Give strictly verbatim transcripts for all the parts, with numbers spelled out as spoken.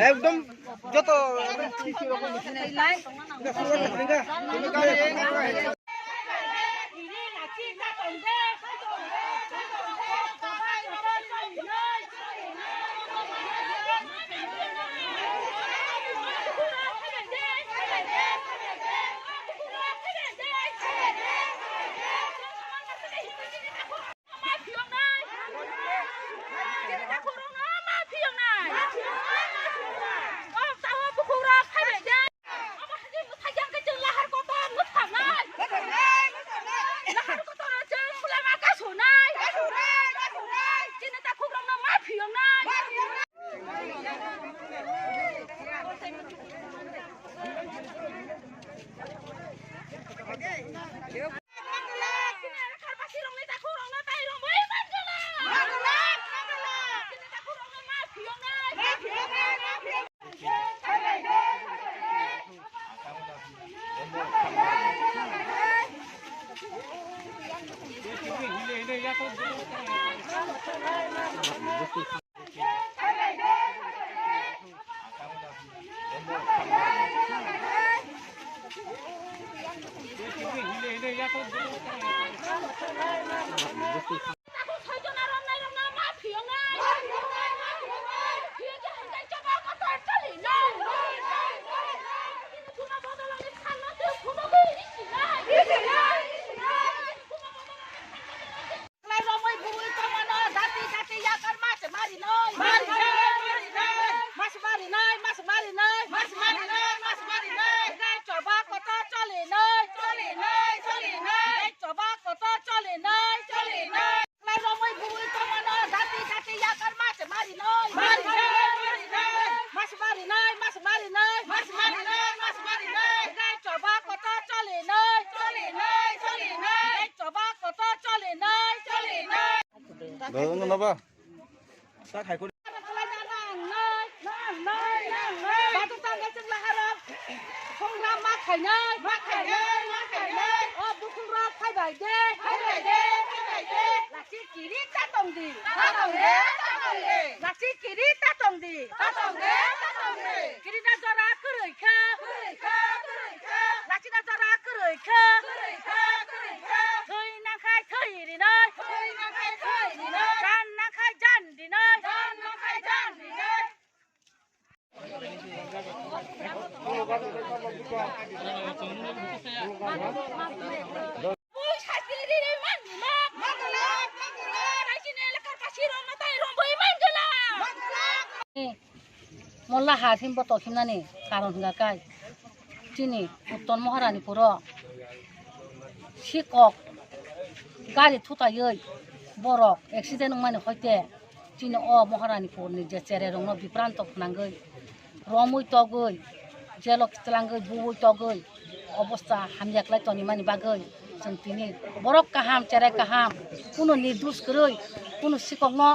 একদম যত Dodong no ba? Songra ma khainai, ma khainai, ma khainai. O bukhuk rok phaibai de, phaibai de, phaibai de. Lachi kiri ta tong di, ta tong de, ta tong de. Lachi kiri ta tong di, ta tong de, ta tong de. Kiri na jora kwrwi kha, kwrwi kha, kwrwi kha. Lachi na jora kwrwi kha, kwrwi kha, kwrwi kha. Thwi nang khai thwi rinai, thwi nang khai thwi rinai. Jan nang khai jan rinai, jan nang khai jan rinai. Molla ha himbo tokhimnani karon hwnga kai chini Uttor Maharani puro sikok gari thutaiwi borok accident wngmani hoite chini o Maharani purni je cherai rokno bipranto khnangwi romwi togwi jelo kitlangwi buwi togwi obosta hamya khlai tonimani bagwi chwng tini borok kaham cherai kaham kunu nirdush kwrwi kunu sikokno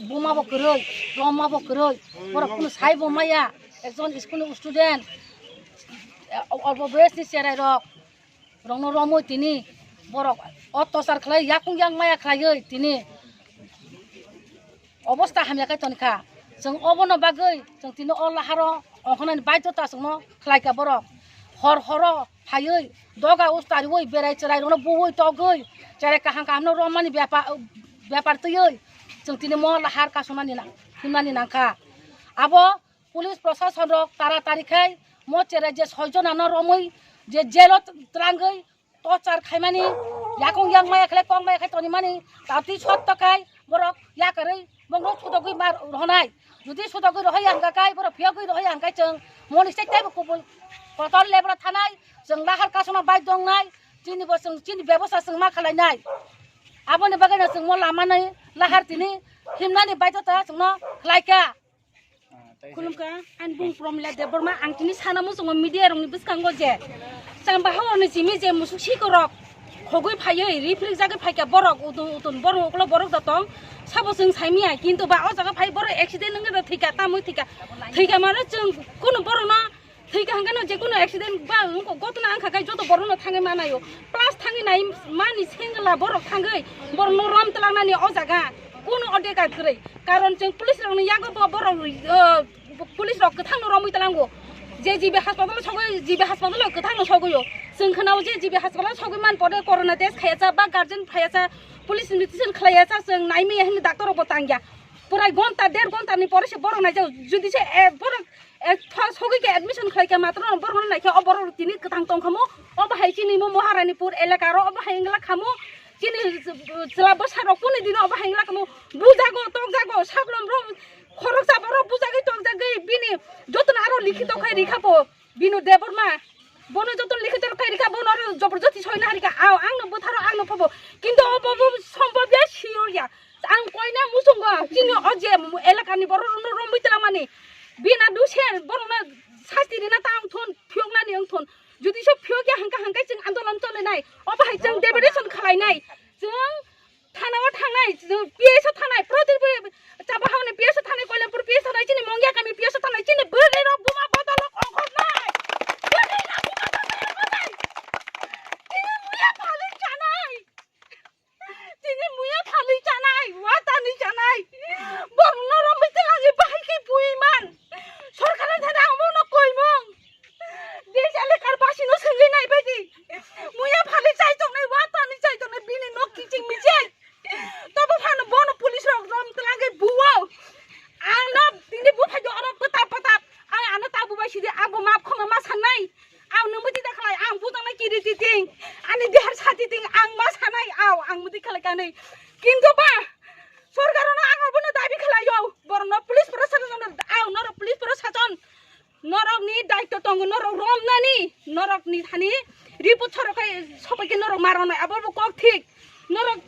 buma bo kwrwi romma bo kwrwi borok kunu sai bo maya ekjon school ni student olpo boyos ni cherai rok rokno romwi tini borok ottachar khlai yakung yang maya khlaiwi tini obosta hamya khe tongkha. Chwng obono bagwi chwng tini o laharo ongkhornani baidhota chwngno khlaikha borok. Hor horo phaiwi doga us tariwi berai chwrairokno buwi togwi cherai kaham kahamno romani bepar, bepar twiwi chwng tini mo lahar kasumani na-, himnani nangkha. Abo police prosason rok tara tari khai mo cherai je soi jona no romwi je jelo twlangwi torture khaimani yakung yang maya khlai kok maya khai tonimani tati sotto khai borok yakarwi bongno sudogwi mar rohonai jodi sudogwi rohoi ang kai borok phiyogwi rohoi ang kai chwng moni sek taibo kubul kotor lebra thanai chwng lahar kasuna bai dongnai chini bo chwng chini bebosta chwng ma khlainai aboni bagwi no chwng mo lama nai lahar tini himnani baidhota chwngno khlaikha. Khulumkha, ani bung Promila Debbarma, ang tini sana muchungo media rokni bwskango je chamba hawarni simi je musuk sikorok khogwi phaiwi riphrikjagwi phaikha borok utun utun borok ulo borok da tong sabo chwng saimanya kintu ba o jaga phai borok accident wngwi da thwikha tamwi thwikha thwikha mano chwng kunu borokno thwikha hwnkhe no je kunu accident ba wngkha gotna wngkha khe joto borokno thangwi manaio plus thangwi nai mani sengla borok thangwi borokno rom twlangnani o jaga. Kuno odekar kwrwi. Karon chwng police rokni yago bo borok, uh, police rok kwthangno romwi tlango. Je G B hospital sogwi, G B hospital kwthangno sogwio. Chwng khwnao je G B hospital sogwi man pore corona test khayasa ba guardian phayasa, police invitation khlayasa, chwng naimaya hwnwi doctor rokbo tangya. Purai gonta, der gonta ni pore se borok naijak. Jodi se, eh, borok, eh, pha-, sogwi ke admission khlai ke matro borok no naikhe o borok tini kwthang tong khamu. O bahai chini mo Maharanipur elaka ro o bahai wngla khamu. Chini, eh, chwla bwsa rok kuni dino o bahai wngla khamu. Bujago, tokjago, saklom ro khoroksa borok bujagwi tokjagwi bini jotono aro likhito khai rikha bo. Binu Debbarma, bono joto likhito khai rikha, bono aro joborjosti soina harikha, ao, angno butharo, angno phobo. Kintu o bobo sombobya, siyokya. Ang koina muchungo, chini o je elakani borok romwi twlangmani. Bina duse borokno sasti rina ta wngthun, phiyoknani wngthun. Jodi se phiyokya hangka hangkai chwng andolon cholenai, obo hai chwng deputation khwlainai. Chwng Thana o thangnai, P S o thangnai, Prodip, Chapa Hauni P S o thangnai, Koilampur P S o thangnai, chini Mongya kami P S o thangnai, chini bwrwi rok buma bodol rok ongkhornai. Bwrwi rok buma bodol ongkhornai. Chini muya phalwi chanai. Chini muya phalwi chanai, watani chanai. Borokno romwi twlangwi bahai khe bui man. Sorkar ni thani ang bono koimung. Desh elakar basi no swngwi nai bai di. Muya phali chai tongnai, watani chai tongnai, bini nok kiching miching. Tobo phano bono police rok rom twlangwi buo. Ang no tini buphai do oro pwtap pwtap. Ang ano tabu bai sidi, abo map khoma ma sanai. Ang nungbo tita khlai, ang bujaknai kiri titing. Ani dehar sa titing, ang ma sanai, ao, ang mudi khlai kanai. Kintu ba, sorkar no ang abono dabi khlaio. Borno police proshashan no, ao, noro police proshashan. Norokni daitto tongo, norok romnani, norokni thani report sorok khai sopai khe norok ma rwnai, abo bo kok thik. Norok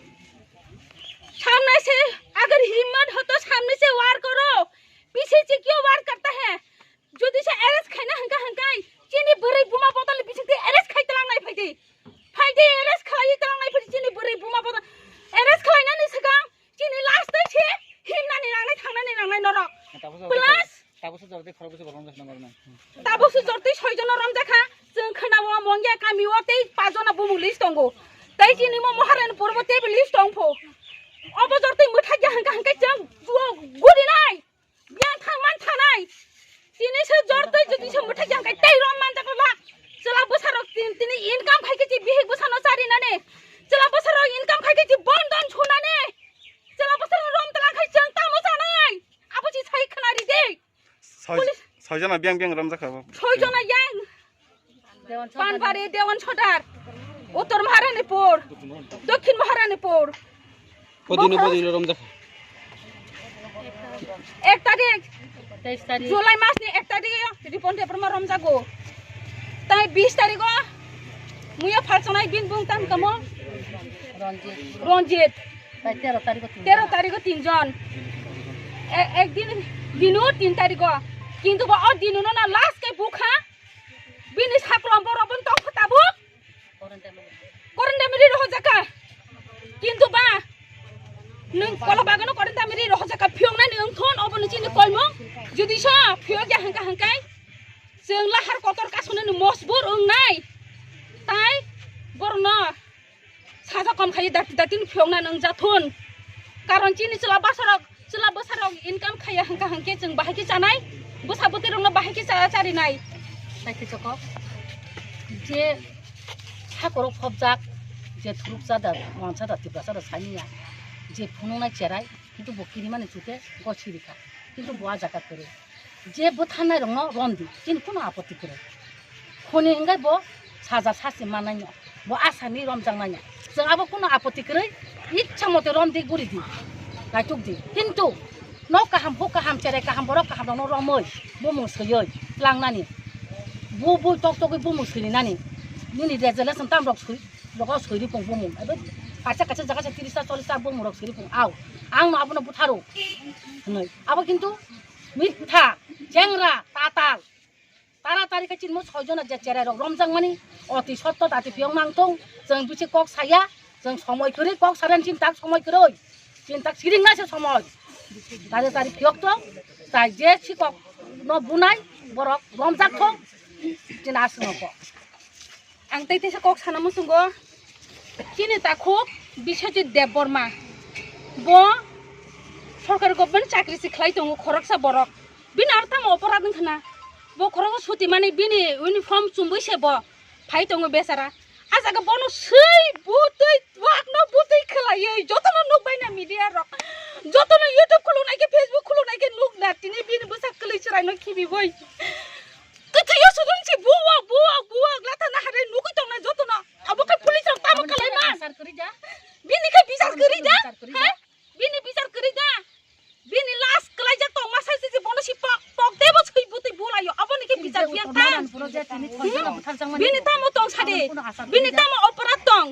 samne se agar himmat ho to samne se war koro, piche se kyun war karta hai? Jodi se arrest khaina hangka hangkai, chini bwrwi buma bodol bising te arrest khai tlangnai phaidi. Phaidi arrest khlai tlangnai phaidi chini bwrwi buma bodol. Arrest khlainani swkang chini last tei se himnani nangnai thangnani nangnai norok. Plus Tabukso jordi khorok bwswk romjakha nang. Tabukso jordi soijono romjakha, chwng khwnao Mongya kamio tei pajona bumung list tongo. Tei chini mo Maharanipur bo tei list tongpho. Obo jordi mwthakya hangka hangkai chwng juo gurinai. Yang thang man thanai. Tini se jordi jodi se mwthakya hangkai tei rom manjakla. Chwla bwsarok tin-, tini income khai khe chi bihik bwsano charinani. Chwla bwsarok income khai khe chi bondon sunani. Chwla bwsarok rom tlang khai chwng tamo chanai. Abo chi sai khwnari de. Soi-, Police. Soijona biyang biyang romjakha bo. Soijona yang. Panpari, Dewan Sodar, Uttor Maharanipur, Dokhin Maharanipur. Bodino, bodino romjakha. Ek tarik, July mas ni ek tarik o Ripon Debbarma romjago. Tai bis tarik o muya phalsanai bin bung tam kamo Ranjit. Tero tariko tin jon. E-, ek din, dino tin tariko. Kintu bo o dino no na last ke bukha. Bini saklom borok bun tok tabuk. Koren damiri rohojaka. Kintu ba, nwng kola bagano koren damiri rohojaka phiyoknani wngthon obo ni chini koimung. Jodi so phiyokya hangka hangkai. Chwng lahar kotor kasonani mosbur wngnai. Tai borno. Saja kom khai dati dati ni phiyokna nang jathun. Karon chini chwla bwsarok, chwla bwsarok income khaiya hangka hangke chwng bahai khe chanai. Bwsa bwtwi rokno bahai khe cha-, charinai. Naithochokok. Je sakorok phobjak, je thuruksa da, wansa da, tiprasa da saniya. Je phunuknai cherai, kintu bo kirimani chute gosirikha. Kintu bo a jaga kwrwi. Je bwtharnai rokno romdi, chini kuno apoti kwrwi. Khoni hwnkhai bo saja sasti mannai no, bo asani romjaknai no. Chwng abo kuno apoti kwrwi, ichha mote romdi, guridi, kaitukdi. Kintu nok kaham, huk kaham, cherai kaham, borok kaham rokno romwi, bumung swiwi tlangnani. Bu bui tok tokwi bumung swirinani. Nini resolution tam rok swi, rogo swi ripung bumung. Abo kaisa kaisa jaga se tiris ta, chollis ta bumung rok swi ripung. Au, ang no abono butharo. Hwnwi. Abo kintu mitha, chengra, tatal. Taratari khe chini mo soi jona je cherai rok romjakmani, oti sotto dati phiyok nang thung, chwng bisi kok saya, chwng somoi kwrwi kok saran chintak somoi kwrwi, chintak siring nai se somoi. Taratari phiyok thung, tai je sikok no bunai, borok romjak thung, chini aswk no kok. Ang tei teisa kok sana muchungo, chini takhuk Biswajit Debbarma, bo Sorkari government chakri se khlai tongo khoroksa borok. Bini aro tamo oporad wngkha na? Bo khoroksa suti mani bini uniform chumui se bo phai tongo bechara. A jaga bono swi butwi wakno butwi khlaiwi jotono nukbai na media rok. Jotono YouTube khulunai khe, Facebook khulunai khe nukna tini bini bwsa kwlwi chwraino khibiwi. Kwthwio sudun si buwak, buwak, buwak, lata nahare nugwi tongnai jotono. Abo khe police rok tamo khlai man. Bini khe bichar kwrwi da? Ha? Bini bichar kwrwi da? Bini last kwlaijak tong masa si bono si pok, pok tebo swi butwi bulaio. Aboni khe bichar biya tang. Bini tamo tong sade. Bini tamo oporad tong.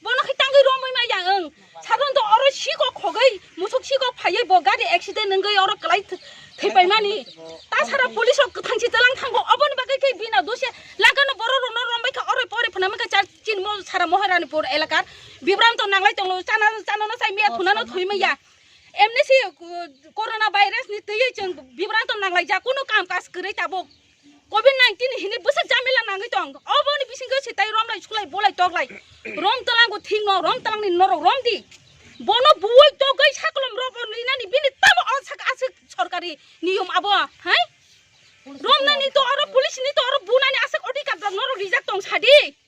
Bono khe tangwi romwi maya ang. Saron to oro siko khogwi, musuk siko phaiwi bo gari accident wngwi oro kwlai th-, thwipaimani. Ta sara police rok kwthang si tlang thango. Aboni bagwi khe bina dose langkano borok rokno rombai kha oro pore phana mangkha cha chin mo sara Mohorani pur elakar. Bibranto nanglai tongo chana, chana no sai miya thuna no thwi maya. Emni si, uh, corona virus ni twiwi chwng bibranto nanglai ja kunu kam kaj kwrwi tabuk. Covid nineteen hini bwsa jamila nangwi tong. Oboni bisingo se tai romlai sulai bolai toklai. Rom talango thingno, rom talangni norok rom di. Bono buwai togwi sakolom rok rinani bini tamo o sak aswk sorkari niyom abo, hai? Romnani to oro police ni to oro bunani aswk odhikar rok norok rijak tong sadi.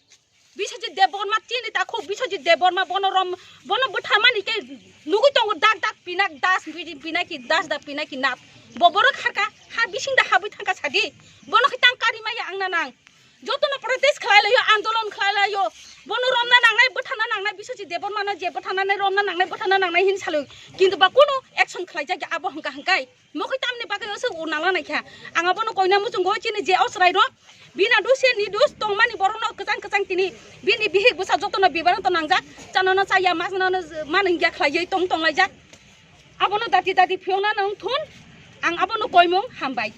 Biswajit Debbarma chini takhuk Biswajit Debbarma bono rom, bono bwtharmani khe nugwi tongo dak dak pinak das bidi pinaki das da pinaki nat. Bo borok harka ha bising da habwi thangka sadi. Bono khe tang kari maya ang na nang. Jotono protest khlai laio, andolon khlai laio. Bono romna nangnai, bwtharna nangnai, Biswajit Debbarmano je bwtharnani romna nangnai, bwtharna nangnai hin saloi. Kintu ba kunu action khlai jakya abo hwnkha hwnkhe. Mokhe tamni bagwi oso unala naikha. Ang abono koina muchungo chini je o chwrairok. Bina duse ni dus tongmani borokno kwchang kwchang tini. Bini bihik bwsa jotono bibano to nangjak. Chanano chaya, masnano manwngya khlaiwi tong tonglaijak. Abono dati dati phiyokna nang thun. Ang abono koimung hambai.